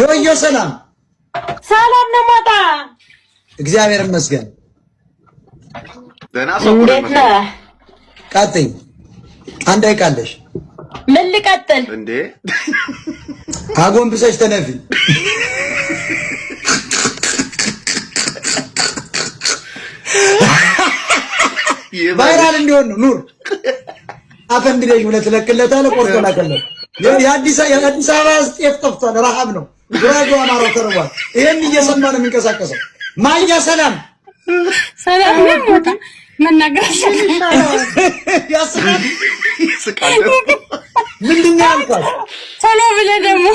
የወዮ ሰላም። ሰላም ነው ሞጣ። እግዚአብሔር ይመስገን። ደህና ሰው እኮ ነው እንዴት የሚመስለው። ነህ? ቀጥይ። አንድ ደቂቃ አለሽ። ምን ልቀጥል? እንዴ? አጎንብሰሽ ተነፊ። Viral እንዲሆን ነው። ኑር አፈንድለሽ ብለህ ትለቅለታለህ። ቆርጦ ላከለት። የአዲስ አበባ ጤፍ ጠፍቷል። ረሃብ ነው። ጉራጌው አማራው ተርቧል። ይሄን እየሰማ ነው የሚንቀሳቀሰው። ማያ ሰላም። ሰላም ነው ሞጣ። መናገር ያስቃል። ይስቃል። ምንድን ነው ያልኳት? ቶሎ ብለህ ደግሞ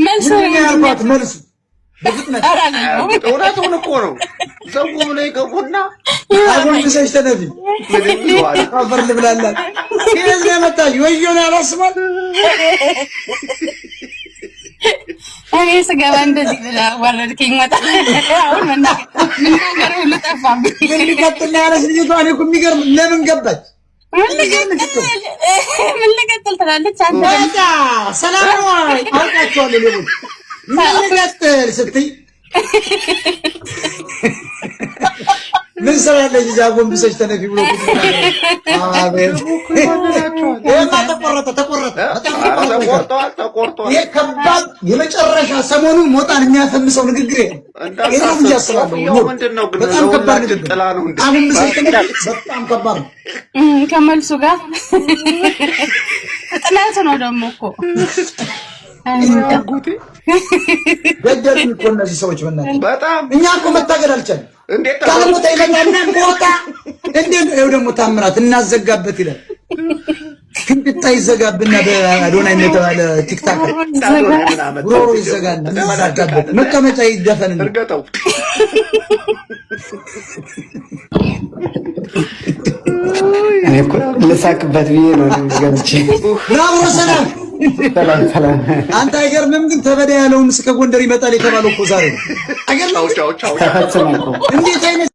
መልሱ። ምንድን ነው ያልኳት? መልሱ በፍጥነት። እውነቱን እኮ ነው። ዘው ብለው ይገቡና አጎንብሰሽ ተነፊ። ምንም ይለዋል። አፈር ልብላላት። ከየት ነው የመጣሽ? ወዮ ነው ያላስባል። እኔ ስገባ እንደዚህ ብለህ አዋረድከኝ። ሞጣ፣ አሁን መናገር ሁሉ ጠፋብኝ። ምን ሊቀጥል ነው ያለች ልጅቷ። እኔ እኮ የሚገርም ለምን ገባች? ምን ልቀጥል፣ ምን ልቀጥል ትላለች። አንተ ደግሞ በቃ ሰላም ነው። አውቃቸዋለሁ። ሌቦች ምን ልቀጥል ስትይ ምን ስራ ያለች እዚያ አጎንብሰሽ ተነፊ ብሎ አቤት! ይሄማ ተቆረጠ፣ ተቆረጠ፣ በጣም ኧረ ተቆረጠ። ተቆርጧል፣ ተቆርጧል። ይሄ ከባድ የመጨረሻ ሰሞኑን ሞጣን የሚያፈምሰው ንግግር ይሄ ነው። ይሄ ነው ብዬ አስባለሁ። ኮፍያው ምንድን ነው ግን? በጣም ከባድ ለሁላችን ንግግር። ጥላ ነው እንዴ? አጎንብሰሽ ተነፊ በጣም ከባድ ነው። ከመልሱ ጋር ፍጥነቱ ነው ደግሞ እኮ። ገደሉን እኮ እነዚህ ሰዎች በእናትህ። በጣም። እኛ እኮ መታገል አልቻልንም። እንዴት? ካልሞተ ይመጣና ሞጣ እንዴ ነው ይኸው ደግሞ ታምራት እናዘጋበት ይላል። ክንጥጣ ይዘጋብና በአዶናይ የተባለ ቲክታክ ጉሮሮ ይዘጋና ይዘጋበት መቀመጫ ይደፈንና እርገጠው። እኔ እኮ ልሳቅበት ብዬ ነው ገብቼ። ብራቮ ሰላም። ሰላም ሰላም። አንተ አይገርምም? ግን ተበዳ ያለውም እስከ ጎንደር ይመጣል የተባለው እኮ ዛሬ ነው። አይገርምም? ቻው ቻው ቻው። ተፈጽሞ እኮ። እንዴት አይነት